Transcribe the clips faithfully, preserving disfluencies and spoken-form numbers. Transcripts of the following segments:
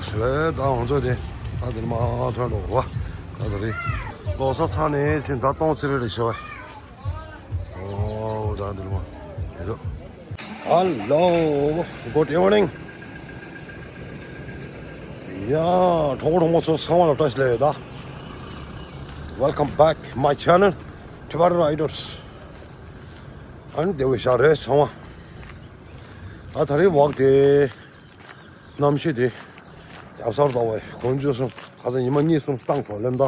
ཞེས་ད་ང་ཚོ་དེ་ད་དེ་མ་ཐོན་འགྲོ་བ། ད་དེ་རེད། ལོ་སོ་ཚ་ནས་ཕྱིན་ད་སྟོང་ཚེ་རེ་རེ་ཤོ། ཨོ་ད་དེ་མ་ཡེ་རོ། Hello, good evening. ཡ་གྲོགས་པོ་གྲོགས་མོ་ཚོ་ཚང་མ་ལ་བཀྲ་ཤིས་བདེ་ལེགས། Welcome back my channel, Tibetan Riders. ཨ་ནི་བདེ་བོ་ཞག་རེད་ཚང་མ། ད་ད་རེས་ཝོག་དེ། གནམ་གཤིས་དེ། ཡབ་སར་དང་བའི་དགུན་ཆུ་གསུམ་ཁ་སང་ཉི་མ་གཉིས་གསུམ་བཏང་སོང་ལེམ་ད།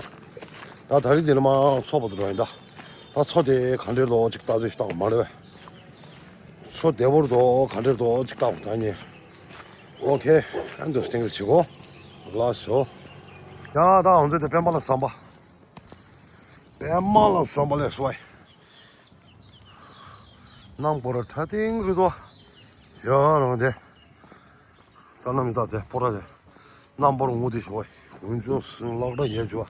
ད་ད་རེས་དེ་ནི་མ་ཚོགས་པ་དུ་རོ་ཡིན་ད། ད་ཚོ་དེ་ག་འདྲེ་ལོ་ཅིག་ལྟ་ཚོད་ཞིག་བཏང་མ་རེད་བས། ཚོ་དེ་བོར་དོ་ག་འདྲེ་དོ་ཅིག་བཏང་ད་ཉེ། ཨོ་ཁེ། ཨན་དུ་སྟེང་རེ་བྱེད་གོ། ལ་སོ། ཡ་ད་འོང་ཚེ་དེ་པད་མ་ལ་ཟམ་པ། པད་མ་ལ་ཟམ་པ་ལས་སོ་བའི། གནམ་སྐོར་ཁྲ་ཐིང་རི་དོ། ཡ་རང་དེ། ད་གནམ་ཡོད་ད་དེ་སྤོ་ར་དེ། གནམ་སྤོར་ངུ་དེ་ཞོ། དགུན་ཆུ་སྲིན་ལག་འདྲ་ཡལ་ཆུ།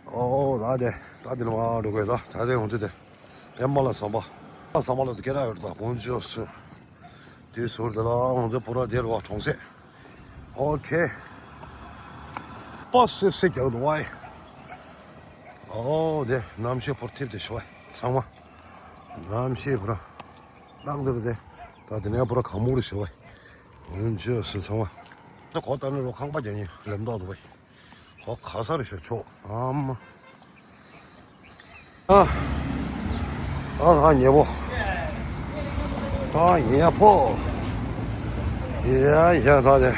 ཨོ་ད་དེ་ད་དེ་ནི་མ་འགྲོ་དགོས་ད་ད་དེ་ངུ་དེ་དེ། པད་མ་ལ་ཟམ་པ། ཟམ་པ་ལ་དེ་སྐད་ར་ཡོད་ད་དགུན་ཆུ་སྲིན། དེ་ཟུར་དེ་ལ་ངུ་དེ་སྤོ་ར་དེ་རུ་བ་གྲོང་གསེབ། ཨོ་ཁེ། པ་སེབ་སེ་རྒྱག་འདུག་བ། ཨོ་དེ་གནམ་གཤིས་སྤོར་ཐེབས་དེ་ཞོ་ཚང་མ། གནམ་གཤིས་སྤོར། ནག་འདིར་དེ། ད་དེ་ནས་པོ་ར་གང་མོ་རེ་ཤི་བ། འོན་ཅི་སུ་ཚང་བ། ད་གོ་ད་ནི་རོ་ཁང་པ་རྒྱ་ཡིན་ལེམ་ཏོག་འདུག་བ། གོ་ག་ས་རེ་ཤོ་ཆོག་ཨམ། ཨ། ཨ་ཧ་ཉེ་པོ། ད་ཉེ་པོ། ཡ་ཡ་ད་དེ།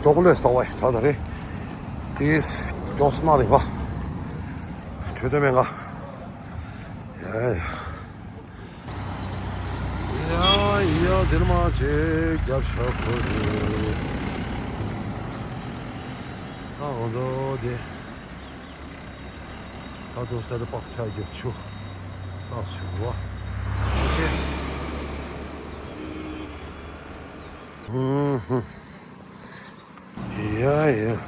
ཅོག་ལེ་ས་བ་ད་ད་རེ། དེ་ཅོག་སྣ་རེ་བ། ཆོས་དོན་མེད་ང་། ཡ་ཡ། ཡ་ཡ་དེར་མ་ཆེ་རྒྱབ་ཤ་ཁོ་རེ། ཨ་འོ་ཛོ་དེ། ད་དུང་ས་དེ་པག་ཆ་རྒྱབ་ཆུ། ཨ་ཆུ་བ། ཨོ་ཁེ། ཧུམ་ཧུམ། ཡ་ཡ།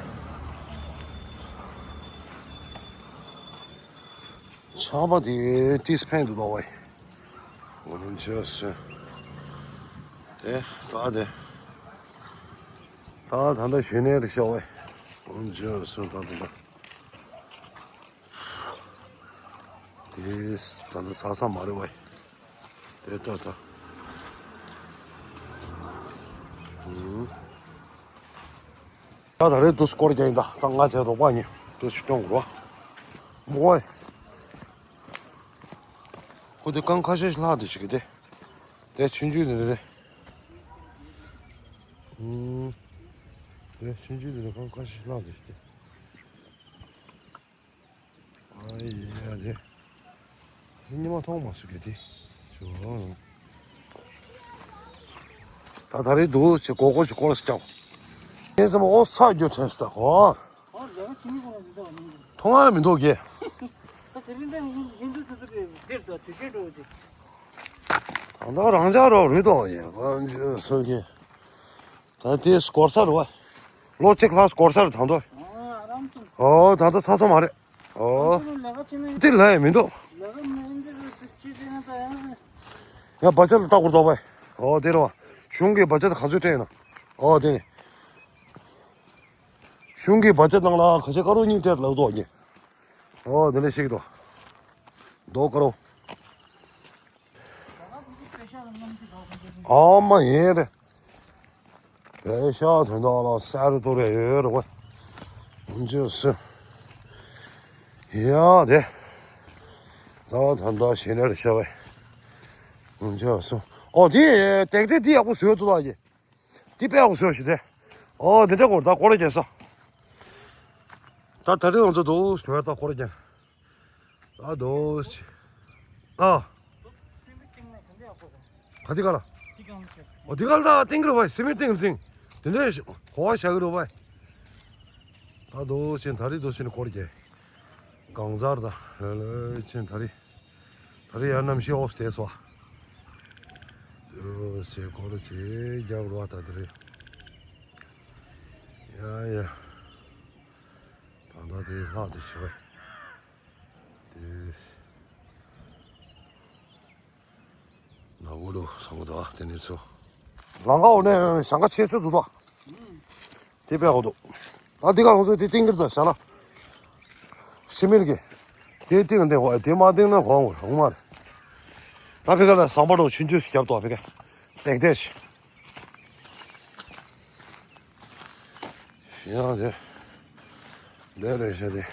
ཆག་པ་དེ་ཏིས་ཕན་དུ་ལོག་བས། འོན་ཅི་སེ། དེ་ད་དེ། ད་ད་ལྟ་ཞོན་ནས་རེ་ཤོག་བས། འོན་ཅི་སེ་ད་དེ་ད། དེ་ད་ལྟ་ཚ་ས་མ་རེད་བས། དེ་ད་ད། ད་ད་རེས་དུས་སྐོར་རྒྱག་ཡིན་ད་ད་ང་ཚོའི་རོགས་པ་ཉིད་དུས་སུ་སྐྱོང་དགོས་རོགས། མོ་ཨེ། ཁོ་དེ་རྐང་ཁ་ཤས་ལྷག་དུ་ཞིག་གི་དེ། དེ་ཆུང་ཆུང་དེ་རེད། ཨུམ། དེ་ཆུང་ཆུང་དེ་རེད་རྐང་ཁ་ཤས་ལྷག་དུ་ཞིག་དེ། ཨ་ཡ་དེ། ཉི་མ་མཐོང་མ་སུ་གེ་དེ། ཅོ། ད་ད་རེས་འདུག་ཅེ་གོ་གོ་ཅེ་སྐོར་སྐྱབས། ངས་བསམ་ཨོ་ཚ་རྒྱུ་ཐོན་ས་གོ། མཐོང་ཨ་མི་འདུག་གེ། ད་ད་རང་ཅག་རོགས་རུས་དོག་ཡིན་སུ་གེ། ད་དེ་སྐོར་ས་རུ་བ། ལོ་གཅིག་ལྷག་སྐོར་ས་རུ་ཐང་དོ། ཨོ་ད་ད་ཚ་ས་མ་རེད། ཨོ། དེ་ལ་ཡ་མི་འདུག་ཡ་བ་ཅ་ལ་ལྟ་སྐོར་དོ་བས། ཨོ་དེ་རེད་བ། གཞུང་གི་བ་ཅ་ད་ག་ཚོད་སྤྲད་ཡིན་ན། ཨོ་དེ་ནི། གཞུང་གི་བ་ཅ་ནང་ལ་ག་ཚོད་དཀར་རོ་གཉིས་སྤྲད་ལག་དོ་གི། ཨོ་དེ་ལས་ཤིག་དོ། དོ་དཀར་རོ། ཨ་མ་ཡིན་རེད། པེ་ཤག་དོན་དག་ལ་གསར་དུ་རེ་ཡོད་རེད་བ། འཇོག་སུ། ཡ་དེ། ད་ད་ད་ཞེ་ནས་རེ་ཤ་བས། འཇོག་སུ། ཨོ་དེ་ཏེག་ཏེ་དེ་ཡག་པོ་བཟོས་འདུག་ད་ཡེ། དེ་དཔེ་ཡག་པོ་བཟོས་ཤི་དེ། ཨོ་དེ་འདྲ་གོ་ད་སྐོར་རྒྱག་ས། ད་ད་རེས་ང་ཚོ་འདུག་ཞུ་བ་ད་སྐོར་རྒྱག་ཨ་དོ། ཨ། ག་དེ་ག་ལ། འོ་དེ་ག་ལ་ད་ཏིང་གི་རུ་བ་སི་མི་ཏིང་ཏིང་། དེ་འདྲའི་གོ་བ་བཞག་གི་རུ་བ། ད་དོ་ཆེན་ད་རེས་དོ་ཆེན་སྐོར་རྒྱག་གང་ཟར་ད་ལ་ལ་ཆེན་ད་རེས། ད་རེས་ཡར་གནམ་གཤིས་འོ་དེ་སོ། ཡོ་ཆེ་སྐོར་ཆེ་རྒྱག་རུ་བ་ད་དེ་རེད། ཡ་ཡ། ད་ད་དེ་ལྷག་དེ་ཆེ་བས། དེ། ནག་པོ་ལོ་སོང་གི་འདུག་ཨ་དེ་ནས་ཚོ། ལང་ཀ་འོ་ནས་ཞང་ཀ་ཆེ་ཤོས་འདུག་ད། དེ་དཔེ་ཧོ་འདུག་ད་འདི་ག་ལོང་ཚོ་དེ་ཏིང་གིར་ད་ཤ་ལ། ཤི་མིར་གི། དེ་ཏིང་འདི་ཧོ་དེ་མ་ཏིང་ན་ཧོ་ཧོ་མ་རེད། ད་ཕི་ག་ལ་ཟམ་པ་རོ་ཆུན་ཆུས་རྒྱབ་ཏོ་ཕི་ག། ཏེག་ཏེ་ཤི། ཡང་དེ། ལས་རེད་ཤ་དེ།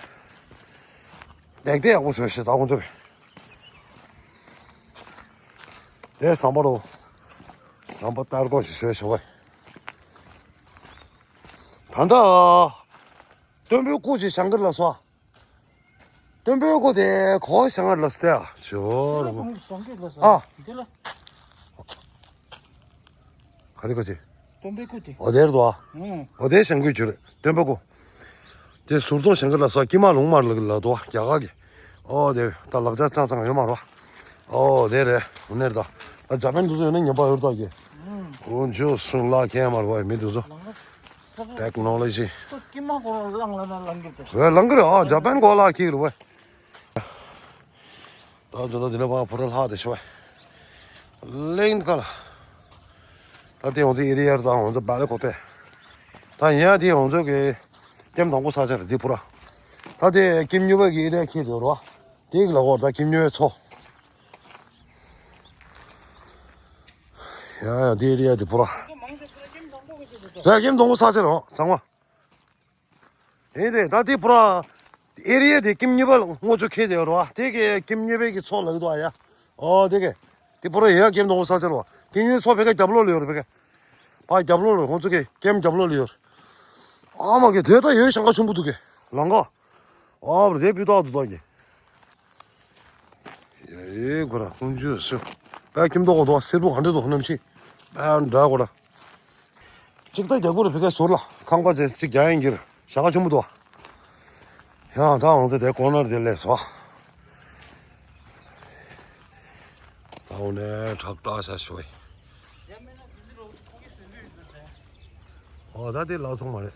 ཏེག་ཏེ་ཡག་པོ་བཟོས་ཤ་ད་ཁོང་ཚོ་རེད། དེ་ཟམ་པ་རོ། ཟམ་པ་ལྟར་སྐོར་ཞིག་བཟོས་ཤ་བས། ད་ལྟ། སྟོན་པའི་སྐུ་ཅིག་ཞང་གིར་ལ་སོ། སྟོན་པའི་སྐུ་དེ་གོ་ཞང་གིར་ལ་སྟེ་ཞོར། ཞང་གིར་ལ་སོ། ཨ། འདི་ལ། ག་རེ་ག་ཅི། སྟོན་པའི་སྐུ་དེ། འོ་དེར་དོ། ཨང་། འོ་དེ་ཞང་གིར་གྱུར་སྟོན་པའི་སྐུ། དེ་ཟུར་གདོང་ཞང་གིར་ལ་སོ་ཀྱི་མ་ལུང་མར་ལ་ལ་དོ་རྒྱ་གར་གི། ཨོ་དེ་ད་ལག་ཆ་ཚང་ཚང་ཡོད་མ་རོ། ཨོ་དེ་རེད་འོ་ནེར་ད། ད་ཇ་པན་དུ་ཚོ་ཡོད་ན་ཉམས་པ་ཡོད་ད་གི། ཨང་། ཀུན་ཆོས་སུན་ལ་ཁྱེད་མ་རོ་མི་དུ་ཚོ། ཊེག་ནོ་ལོ་ཇི། ཀྱི་མ་གོ་ལང་ལ་ན་ལང་གི་དེ། རེད་ལང་གི་རེད་ཨ་ཇ་པན་གོ་ལ་ཁྱི་རུ་བས། ད་དེ་ལ་དེ་ལ་བ་ཕུ་ར་ལྷག་དེ་ཤོ། ལེང་ཀ་ལ། ད་དེ་ང་ཚོ་ཨེ་རི་ཡར་དང་ང་ཚོ་བ་ལེ་གོ་པེ། ད་ཡང་དེ་ང་ཚོ་གི་ཀེམ་དང་པོ་ས་ཆ་རེད་དེ་ཕུ་ར། ད་དེ་ཀེམ་གཉིས་པ་གི་ཨེ་རི་ཡ་ཁྱེད་དེ་རོ། དེ་གི་ལ་གོ་ད་ཀེམ་གཉིས་པའི་མཚོ། ཡ་ཡ་དེ་ཨེ་རི་ཡ་དེ་ཕུ་ར། ར་ཀེམ་དང་པོ་ས་ཆ་རོ་ཚང་མ། ཨེ་དེ་ད་དེ་པུ་ར། ཨེ་རི་ཡ་དེ་ཀེམ་གཉིས་པ་ལ་སྔོ་ཚོད་ཁེལ་དེ་རོ་ཨ་དེ་གི་ཀེམ་གཉིས་པའི་གི་ཚོགས་ལ་གི་དོ་ཨ་ཡ། ཨོ་དེ་གི། དེ་པུ་ར་ཡ་ཀེམ་དང་པོ་ས་ཆ་རོ་ཨ། ཀེམ་གཉིས་ཚོགས་ཕེ་ཀ་རྒྱབ་ལོགས་ལ་ཡོད་རེད་ཕེ་ཀ། ཕ་རྒྱབ་ལོགས་ལ་ཁོང་ཚོ་གི་ཀེམ་རྒྱབ་ལོགས་ལ་ཡོད་རེད། ཨ་མ་གི་དེ་ད་ཡོད་ཞང་ཁ་ཆུང་པོ་འདུག་གི། ལང་ཀ། ཨོ་རེ་བི་ཏོག་འདུག་ཏོ་གི། ཡེ་གོ་ར་ཁོང་ཆུ་སུ། པ་ཀིམ་ཏོག་གོ་ཏོ་སེར་པོ་ག་འདྲ་འདུག་གནམ་གཤིས། པ་འདྲ་གོ་ར། ཅིག་ད་རྒྱ་གོ་ར་ཕི་ཀ་ཟོར་ལ་ཁང་པ་ཅན་ཅིག་རྒྱ་ཡན་གྱིར་ཞག་ཆུང་པོ་འདུག་ཡང་ད་འོང་ཚེ་དེ་གོ་ནར་དེ་ལས་སོ། ད་འོ་ནས་ཁྲག་ཁྲག་ཤ་ཤོས། ཨོ་ད་དེ་ལག་ཚོང་མ་རེད།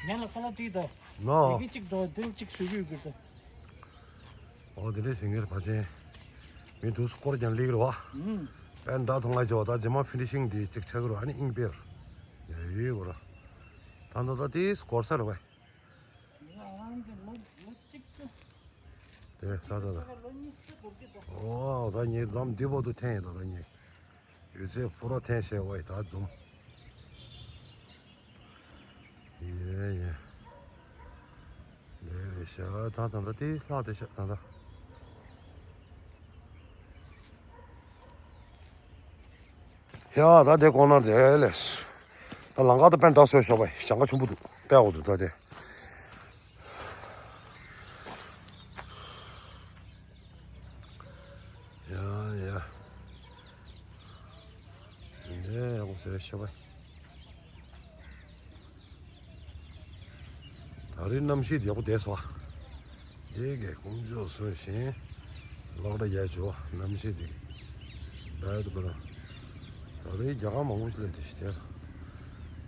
ཉན་ལ་ཁ་ལག་དྲིས་དང་། ནོ། དེ་གི་གཅིག་དང་དེ་གཅིག་ཞུ་གི་ཡོད་གི་ད། ཨོ་དེ་འདྲས་ཟིན་གི་རེད་ཕ་ཆེན། མི་དུས་སུ་སྐོར་ཀྱང་ལེགས་རེད་བ། ཨུམ། པན་ད་ཐོང་ང་ཇོ་ད་རྗེས་མ་ཕི་ནི་ཤིང་དེ་གཅིག་ཆག་གི་རེད་ཨ་ནི་ཨིང་པེར། ཡ་ཡོད་གོ་ར། ད་ད་ད་དེ་སྐོར་ས་རེད་བ། ང་རང་གི་ལོ་ལོ་གཅིག་ཙམ། དེ་ད་ད་ད། ལོ་གཉིས་ཙམ་འགོར་གི་འདུག་ཨོ་ད་ངས་འཛམ་འདི་བར་དུ་འཐེན་ཡིན་ད་ད་ངས། ཡོད་ཚད་ཕུ་ར་འཐེན་བྱས་བ་ཡི་ད་འཛོམས། ཡེ་ཡེ། ལས་རེད་ཤག་ད་ད་ད་དེ་ལྷག་དེ་ཤག་ད་ད། ཡ་ད་དེ་གོང་ན་དེ་ལས། ད་ལང་ཀ་ད་པན་ཏྲ་སོས་ཤོག་པ་ཞང་ཀ་ཆུང་པོ་འདུག་པད་འོག་ཏུ་ད་དེ། ཡ་ཡ། འདི་ཡག་པོ་བཟོས་ཤོག་པ། ད་རེས་གནམ་གཤིས་འདི་ཡག་པོ་བསྡད་སོང་། འདི་གའི་ཀུང་ཇོ་སོན་ཞིང་། ལོག་ད་ཡ་ཇོ་གནམ་གཤིས་འདི། བལ་དུ་པར། ད་རེས་རྒྱ་གར་མང་པོ་ཞིག་སླེབས་ཏེ་ཞིག་དེ།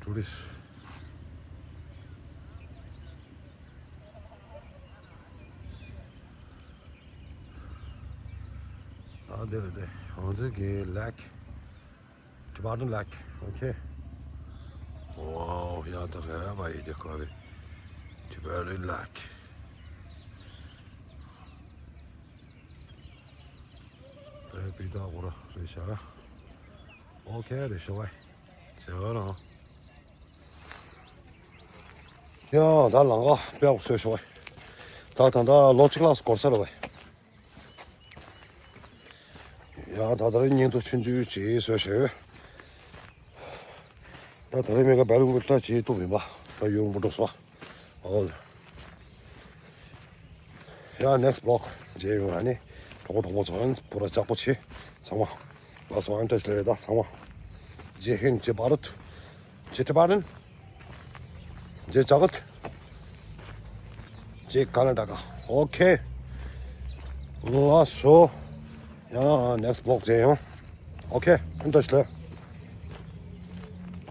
ཊུ་རི་སི། ཨ་དེ་རེད་དེ། ང་ཚོའི་གི་ལེག། Tibetan Lake. Okay. Wow, ཡ་ད་ག་བ་ཡི་དེ་ཁོ་རེ། Tibetan Lake. རེ་པི་ད་གོ་ར་རེ་ཤ་ར། Okay རེ་ཤ་བ། ཇེ་བ་ར། ཡ་ད་ལང་ཀ་དཔེ་ཡག་པོ་བཟོས་ཤོག་བ། ད་ད་ད་ལོ་གཅིག་ལྷག་འགོར་ས་རེད་བ། ཡ་ད་ད་རེས་བརྙན་ཐུང་ཆུང་ཆུང་ཅིག་བཟོས་ཤག་ད་ད་རེས་མེ་ག་བེ་རུ་བི་ཏྲ་ཅིག་གཏུབ་ཡིན་པ། ད་ཡོང་པོ་འགྲོ་སོང་། ཨོ། ཡ་next vlog མཇལ་ཡོང་ཨ་ནི། གྲོགས་པོ་གྲོགས་མོ་ཚོ་ཨན་པུ་ར་ལྕགས་པོ་ཆེ་ཚང་མ། ལགས་སོ་ཨན་ཏྲེས་ལེ་ད་ཚང་མ། Jai Hind, Jai Bharat, Jai Tibetan, Jai Jagat, Jai Karnataka. Okay. ལགས་སོ། ཡང་next vlog མཇལ་ཡོང་། Okay. ཨན་ཏྲེས་ལེ།